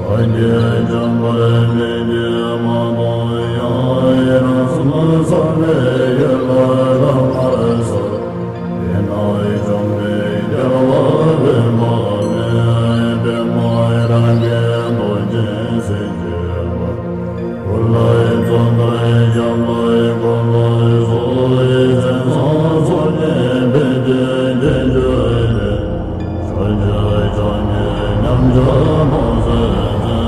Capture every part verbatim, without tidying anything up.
ཨོ་རྒྱན་འཇམ་དཔལ་མི་བསྐྱོད་མ་གཏོགས་ཡང་། རང་གསུམ་ཚང་བའི་ཡུལ་ལ་བླ་མར་གསོལ། དེ་ན་བཅོམ་ལྡན་རྒྱལ་བ་དཔེ་མ་མེད། པདྨ་རཱ་གའི་རྡོ་རྗེ་སྲས་བཅས་པ། སྐུ་ལ་གཙོ་བོས་ཞབས་ལ་སྐུ་ལ་སོགས། མཚན་བཟང་ཚོགས་ཀྱི་འཕེལ་འགྱུར་རྒྱས་གྱུར་ཏེ། ཕྱོགས་བཅུའི་ཕྱོགས་བཅུའི་ཉམས་ཆག་ཕུང་སོལ་ཚེ།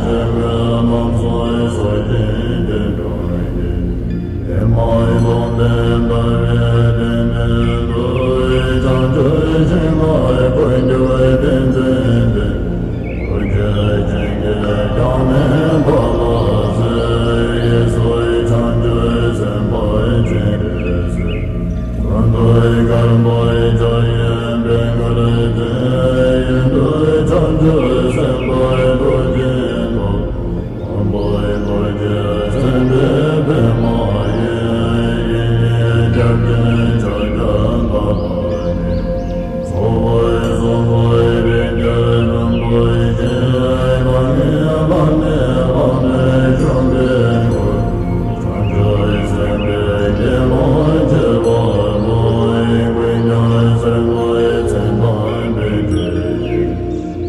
ཆོས་གོས་རྣམ་གསུམ་གསོལ་ཞིང་སྐྱེ་འགྲོ་གི། ཨེ་མ་ཡི་ལུང་བསྟན་ལྟ་བའི་སྟེང་ནས་འདུ། བྱང་ཆུབ་ཤིང་ལ་འགོད་འགྱུར་བའི་བསྟན་འཛིན་ཏེ། ཐུགས་རྗེ་ཅན་གྱིས་ཀྱང་ནི་འཕགས་ལ་གསོལ། གཡས་སུ་བྱང་ཆུབ་སེམས་དཔའ་སྤྱན་རས་གཟིགས། མདུན་དུ་དཀར་པོའི་ཕྱག་གཡོན་པས་བཀུར་སྟི། གཡོན་དུ་བྱང་ཆུབ་སེམས་དཔའི་ཐུགས་རྗེའི་ཐོག །མགོན་པོའི་ཐུགས་རྗེ་སེམས་དཔའི་པདྨ་འོད། གཡས་གཡོན་སྐྱབས་སྦྱིན་ཕྱག་རྒྱ་ལྟ་བ་ནི། ཚོགས་པའི་གཙོ་བོ་རིགས་བརྒྱ་རིན་པོ་ཆེ། ལྷ་ལྔའི་བླ་མའི་བླ་མའི་མཆོད་པའི་སྐུ། བྱང་ཆུབ་སེམས་དཔའི་དགེ་སློང་བྱེ་བ་དྲུག །ཀུན་ཀྱང་སེམས་དཔའི་མཚན་དང་ལྡན་ཏེ།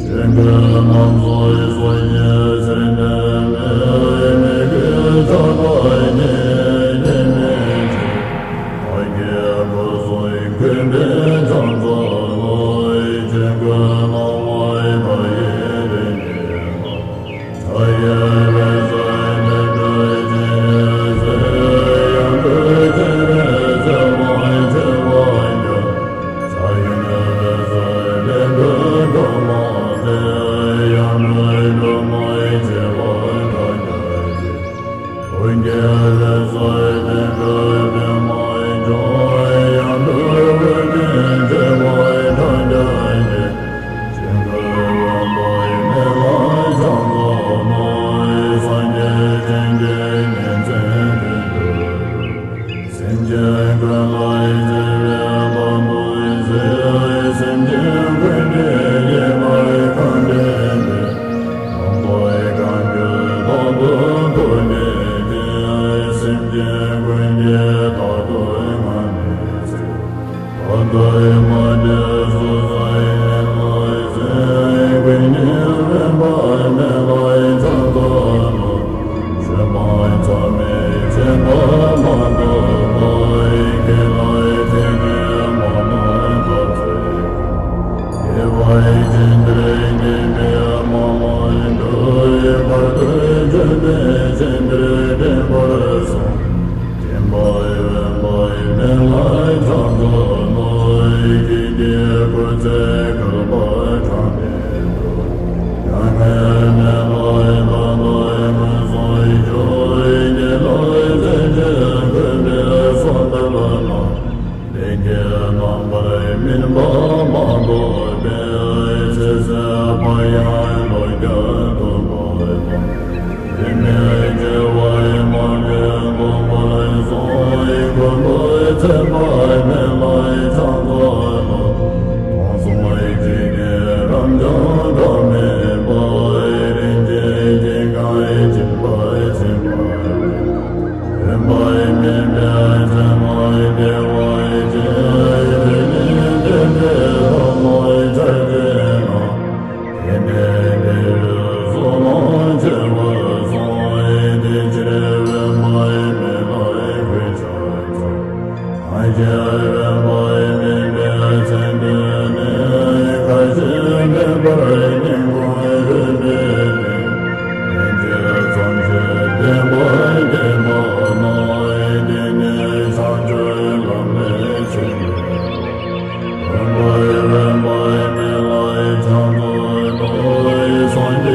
ཆོས་གོས་རྣམ་གསུམ་གསོལ་ཞིང་ཚེ་འདས་མའི། མི་དགེ་ཕྱོགས་དག་ཉེས་ཉེས་མེད་ཅིང་། ཕ་རྒྱལ་བུ་གསུམ་གུས་པས་ཕྱག་འཚལ་ལོ། ཆོས་གོས་སྣང་བ་མཐའ་ཡས་རིགས་བརྒྱད་པ། མཐའ་ཡས་འོད་ཟེར་འཕྲེང་བའི་སྤྱན་རས་གཟིགས། ཡང་སྒོས་སྤྱན་རས་གཟིགས་དབང་བྱེ་བ་བརྒྱ། ཕྱག་གཡོན་འོད་ཟེར་ལས་འཕྲོ་སྒྲོལ་མ་སྟེ། ཡང་སྒོས་སྒྲོལ་མའི་བྱེ་བ་ཕྲག་བརྒྱ་སྟེ། ཐུགས་ཀྱི་འོད་ཟེར་བསྟན་པའི་པདྨ་འབྱུང་། ཡང་སྒོས་འོད་ཀྱི་བྱེ་བ་ཕྲག་བརྒྱ་སྟེ། ཆོས་གོས་འོད་དཔག་མེད་ལ་ཕྱག་འཚལ་ལོ། སངས་རྒྱས་བྱིན་གྱིས་ཉིན་མཚན་དུས་དུས་སུ། སེམས་ཅན་ཀུན་ལ་བརྩེ་བའི་ལྷ་མོ་བཞད། སེམས་ཅན་ཀུན་གྱི་དཀྱིལ་མར་གང་འདྲེན་ཏེ། དང་པོའི་གང་གྱུར་ལྷ་མོ་ཐུགས་ཀྱི་རྒྱན། སེམས་ཅན་ཀུན་གྱི་བདག་ཏུ་ང་ནི་བརྩེ། བླ་མའི་མ་འདྲེས་སོ་སོའི་དབྱེན་ལ་བརྩེ། ཀུན་གྱི་དབེན་པ་མེད་ལ་ཕྱག་འཚལ་ལོ། ཆོས་སྤངས་ཚད་མེད་བྱེད་པ་མ་གཏོགས་པ། ཁྱེད་ལ་ཐེག་དམན་མ་གནང་ཐབས་ཚེ་གང་། དགེ་བའི་རྒྱུ་འདིར་དགེ་བའི་མ་ལ་འདུད། བར་དུ་གྱུར་པའི་རྒྱུ་འདིར་འདྲེན་པར་བྱ། དྲན་པའི་དབེན་པ་མེད་ལ་ཕྱག་འཚལ་ལོ། ཁྱེད་ཀྱི་སྐུ་ཚེ་བསྐལ་པ་གྲངས་མེད་དུ། མྱ་ངན་མེད་ལ་ཕན་པའི་མངོན་སུམ་སྤྱོད། དགེ་ལ་རྩེ་གཅིག་གུས་པས་གསོལ་འདེབས་ལ། ལས་ཀྱི་རྣམ་པར་སྨིན་པ་མ་གཏོགས་པའི། ཚེ་ཟད་པ་ཡང་ལོ་བརྒྱ་ཐུབ་པ་དང་། སྲིད་མེད་སྐྱེ་བོའི་མ་ལུས་འགོག་པར་གསུངས། མགོན་པོ་ཚེ་དཔག་མེད་ལ་ཕྱག་འཚལ་ལོ། སྟོང་གསུམ་འཇིག་རྟེན་རབ་འབྱམས་གྲངས་མེད་པ། རིན་ཆེན་སྐྱེ་རྒ་འཇིགས་པ་ཆེན་པོ་ལས། ཕན་པ་མེད་པའི་བཙན་པོ་བདེ་བ་ཅན། དེ་ནི་དེ་འདྲའི་ལྷ་མོ་ཆར་ཅན་ལ། དེ་ནས་དེ་བས་སོ་ལོངས་སྤྱོད་པར་གསུངས། དེ་ཕྱིར་དབེན་པ་མེད་ལ་གུས་ཕྱག་འཚལ། ཐམས་ཅད་དབེན་པ་མེད་པའི་མཚན་ལྡན་ནས། ཁ་ཞེ་མེད་པར་སྙན་ཁོང་ཧྲུལ་བུས་ཏེ། སྙན་བརྒྱུད་རྩོམ་ཞིང་བསྟན་པ་རྒྱས་པ་ན། དེ་ནི་བྱང་ཆུབ་ལམ་ལས་ཆེས་མེད་པ། དབེན་པའི་དབེན་པ་མེད་ལ་ཕྱག་འཚལ་ལོ། སངས་རྒྱས་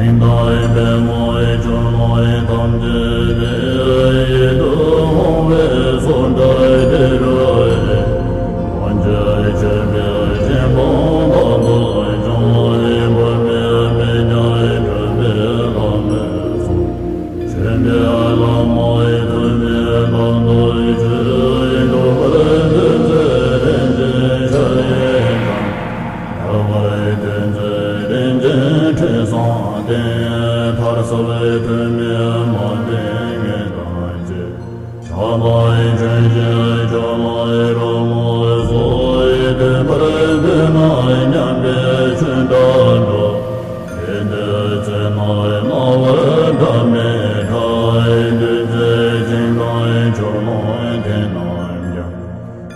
དེང་དང་པདྨོ་ཁྱོད་ལ་ཐམས་ཅད་པའི་ཡིད་དུ་འོང་བའི་སོགས་འདྲ་དེ་རུ། སྔོན་ཆད་ཆོས་པའི་ཆེན་པོ་དག་ཏུ་བྱུང་བའི་བུད་མེད་མི་ཉག་གྲུབ་པའི་ལམ་སོགས། ཆོས་པའི་ལམ་མོ་ཐུབ་པའི་ལམ་དུ་ཆོས་སྒྲུབ་པར་འདོད་ཚེ་རིན་ཆེན་ཕྱག་གཡས་དང་། ལག་པར་ཐོན་ཚེ་རིན་ཆེན་ཁྲི་བཟང་སྟེང་། ཐར་ས་ལ་ཐོན་མི་མ་བསྟེན་ངན་དང་བཅས། ཕྱག་དང་མཆོད་བཞེས་ཕྱག་ལ་རོལ་མོ་སོགས་ཐོས་པར་འདོད་ན་མཉམ་པའི་ཆོས་འདྲ་འགྲོ། དེ་འདོད་ཚེ་ན་རྣ་བར་སྒྲ་མི་གྲག་འདོད་ཚེ་ཞིང་དང་ཆུ་ཀླུང་དེ་རྣམས་ཀྱང་།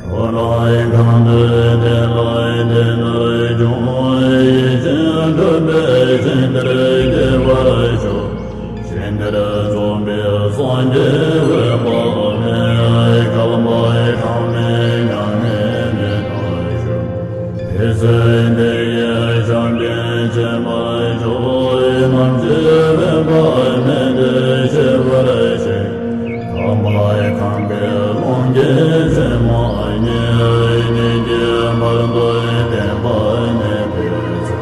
འགྲོ་རིགས་གང་འདོད་དེ་ལ་དེ་ལྟར་འབྱུང་། ཡིད་བཞིན་འགྲུབ་པའི་ཞིང་དེར་སྐྱེ་བར་ཤོག། ཞིང་དེར་འཛོམས་པའི་སངས་རྒྱས་འོད་དཔག་མེད། བསྐལ་པ་གྲངས་མེད་མྱ་ངན་འདས་པར་ཤོག། དེ་ཚེ་དེ་ཡི་ཞབས་འདྲེན་བྱེད་པར་ཤོག། ནམ་ཞིག་དབེན་པ་མི་འདོད་ཤེས་པར་བྱེད། དམ་པ་ཁང་པའི་ཀློང་གི་མཚན་མ་རྙེད། ཉིད་ཀྱི་བར་དོའི་བདེན་པ་རྙེད་པའི་ཚེ།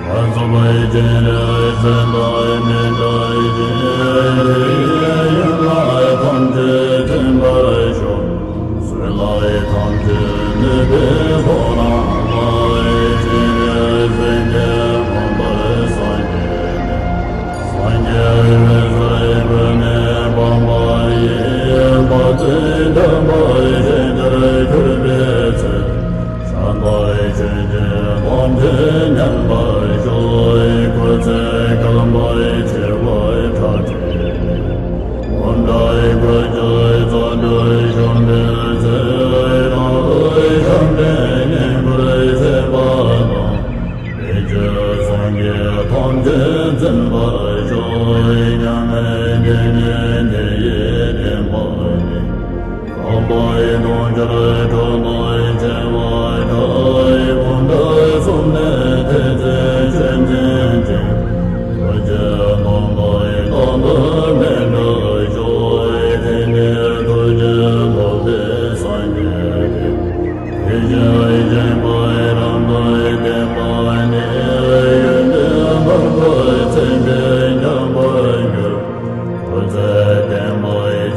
བར་རྫོགས་པའི་སྤྱན་རས་གསལ་མདོག་མི་འདྲ་ཞིང་། དེ་ཡི་ཡན་ལག་ཐམས་ཅད་ཐིམ་པར་ཤོག། བསོད་ནམས་ཐམས་ཅད་ནུས་པའི་ཐོག་རང་ལ། སྤྱན་རས་གཟིགས་ཀྱི་དགོངས་པར་སངས་རྒྱས་ནས། སངས་རྒྱས་འོད་ཟེར་ཀུན་ནས་འབར་བ་ཡིས། དཔག་ཚད་འདས་པ་ཞིང་དེར་གྱུར་པའི་ཚེ། ཕྱག་དང་མཆོད་བཞེས་ཐམས་ཅད་མཉམ་པར་ཤོག། སྐུ་ཚེ་བསྐལ་པ་བྱེ་བ་ཕྲག་ཁྲི་ནས། འོ་འདྲ་སྐུ་ཁྱོད་རྩ་བྲལ་བྱོན་པའི་ཚེ། རང་ལུས་ཞབས་འདྲེན་བསྙེན་བཀུར་མཛད་པ་དང་། དེ་ཁྱོད་སངས་རྒྱས་ཐམས་ཅད་འཛིན་པར་ཤོག། མྱ་ངན་འདས་ནས་དེ་ཡི་བདེན་པ་ཉིད། དམ་པའི་དུང་ཕྱུར་ཁྲོ་དང་བཅས་པ་ཕྲག་འབུམ་ཕྲག་གསུམ་ནས་ཐེག་ཆེན་ཆོས་འཛིན་ཅིང་། ཐུགས་རྗེ་དམ་པའི་ལམ་དུ་མི་འབྲལ་ཤོག། དེང་ནས་ཐུགས་རྗེ་ཐོབ་པའི་སངས་རྒྱས་ཏེ། དེ་བཞིན་གཤེགས་པ་རབ་ཏུ་བརྟན་པ་ནི། ཡོན་ཏན་ལྷུན་པོ་མཚན་དཔེས་ཁྱབ་པར་གྱུར། སྐུ་ཚེ་བརྟན་པ་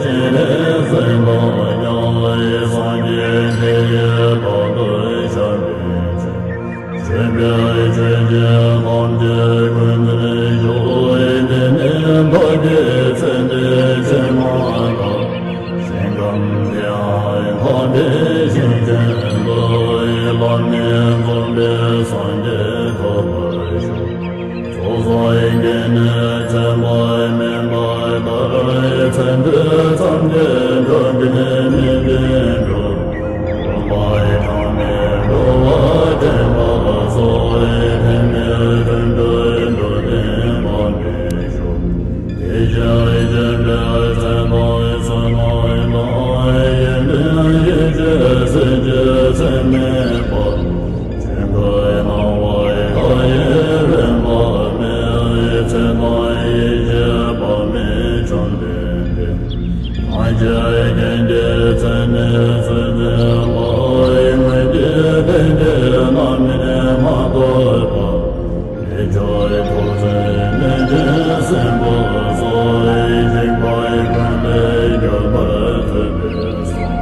སྤྱན་རས་གཟིགས་དང་མཉམ། སངས་རྒྱས་དེ་ཡི་བདག་ཏུ་ཤར་བའི་ཚེ། མཆོད་པའི་མཆོད་སྤྱན་ཐམས་ཅད་ཀུན་འཛིན་ཤོག། དེ་ནས་བདག་གིས་ཚེ་འདིའི་ཕྱི་མ་དག། ཞིང་ཁམས་དེའང་ལྷ་མིའི་ཞིང་ཆེན་དུ། ལམ་གཉིས་འཛོམས་པའི་སངས་རྒྱས་ཐོབ་པར་ཤོག། ཚོགས་བསགས་རྒྱས་ནས་མཚན་མ་སྨིན་པ་ལྟར། ཚེ་འདིར་མཚམས་བཅད་འགྲོ་ཀུན་སྨིན་ཅིང་འགྲུབ། སྒོམ་པ་གྲངས་མེད་འགྲོ་བ་འདྲེན་པ་སོགས། ཕན་པའི་དོན་དུ་འགྲོ་དོན་མ་འདྲེས་ཤོག། དེ་བཞིན་གཤེགས་པའི་མཚན་དང་བསོད་ནམས་དང་། ཡོན་ཏན་ཡེ་ཤེས་སྲིད་ཀྱི་ཚད་མེད་པ། ཆོས་སྐུ་སྣང་བ་མཐའ་ཡས་དབེན་པ་མེད། ཚེ་དང་ཡེ་ཤེས་དཔག་མེད་བཅོམ་ལྡན་འདས། སངས་རྒྱས་མཁྱེན་བརྒྱའི་མཚན་ནས་སུ་འཛིན་པ། སྔོན་གྱི་བསྟན་བཅོས་རྣམ་སྨིན་མ་ཐོབ་པ། དེ་ཕྱིར་ཐུགས་བརྩེ་ནུས་ཅན་སྲིན་པོ་སོགས། འཇིགས་པའི་ཀུན་ལས་སྐྱོབ་པར་མཛད་པའི་གསུང་།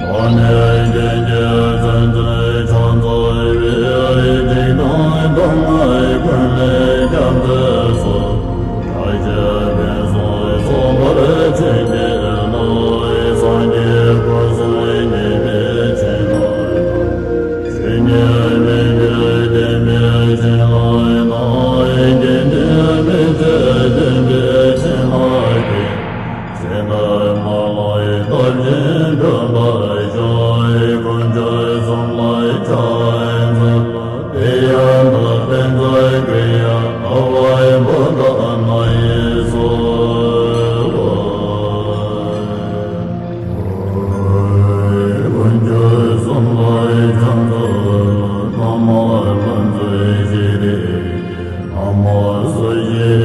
ད་ནི་རྒྱལ་གྱི་བཙན་འཛུལ་ཕྱག་འཚལ་བའི། འཇིགས་དང་སྡུག་བསྔལ་ཀུན་ལས་སྐྱོབ་མཛད་སོགས། བཀྲ་ཤིས་ཕུན་སུམ་ཚོགས་པར་བྱིན་གྱིས་རློབས། སངས་རྒྱས་སྐུ་གསུམ་བརྙེས་པའི་བྱིན་རླབས་དང་། ཆོས་ཉིད་མི་བསྐྱོད་བརྟན་པའི་བྱིན་རླབས་དང་། དགེ་འདུན་མི་ཕྱེད་བརྟན་པའི་བྱིན་རླབས་ཀྱིས། ཚེ་འདི་མ་ལུས་རླབས་ཆེན་འགྲུབ་པར་ཤོག། དཀོན་མཆོག་གསུམ་ལ་ཕྱག་འཚལ་ལོ། དེ་ཡང་དག་པའི་མཛད་ཀྱི་ཡང་དག་པའི་བུ་དང་ནང་པའི་ཚོགས། དཀོན་མཆོག་གསུམ་ལ་ཕྱག་འཚལ་ལོ། ཐ་མ་ལྷ་མཛད་ཞི་བདེ་ཡི། ཐ་མ་སུ་ཞིག